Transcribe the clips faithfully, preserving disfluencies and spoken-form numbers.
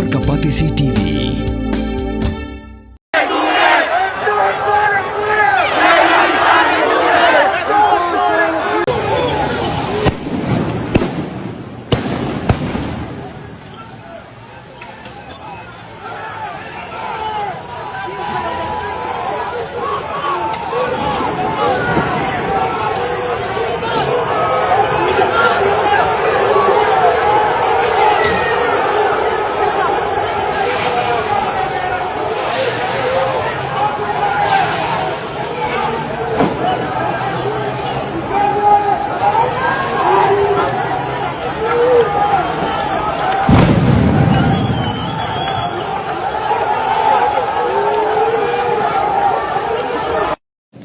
Ka Batesi T V.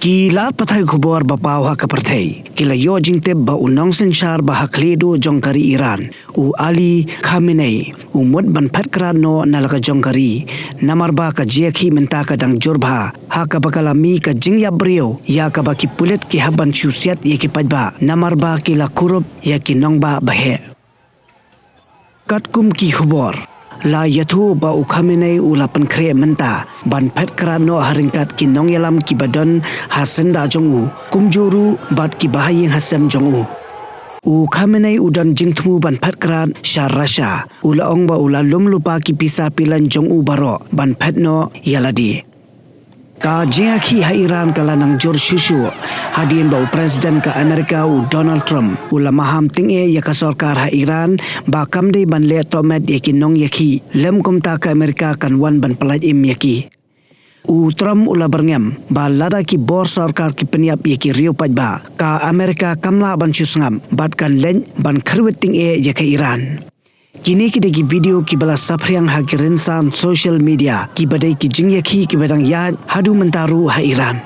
Ki lad pathai khubor ba paw ha ka pyrthei ki la ïoh jingtip ba u nongsynshar ba ha khlieh duh jong ka ri Iran, u Ali Khamenei, u mut ban phet krad noh na la ka jong ka ri, namar ba ka jingïakhih mynta ka dang jur bha, ha kaba ka la mih ka jingïap briew ïa kaba ki pulit ki hap ban shu siat ïa ki paidbah namar ba ki la kurup ïa ki nongbah baheh. Katkum ki khubor la ïathuh ba u Khamenei u la pynkhreh mynta ban phet krad noh ha ryngkat ki nongïalam kiba don ha syndah jong u, kumjuh ruh bad kiba ha ïing ha sem jong u. U Khamenei u don jingthmu ban phet krad sha Russia. U la ong ba u la lum lypa ki pisa pilan jong u baroh ban phet noh ïa lade. Ka jingïakhih ha Iran ka la nang jur shuh shuh hadien ba u President ka Amerika, u Donald Trump, u la maham tyngeh ïa ka sorkar ha Iran ba kam dei ban leh tohmet ïa ki nongïakhih, lym kumta ka Amerika kan wan ban pyllait im ïa ki. U Trump u la byrngem ba lada ki bor sorkar ki pynïap ïa ki riew paidbah, ka Amerika kam lah ban shu sngap bad kan leit ban kyrwit tyngeh ïa ka Iran. Kine ki dei ki video kiba la saphriang ha ki rynsan social media kiba dei ki jingïakhih kiba dang ïaid haduh mynta ruh ha Iran.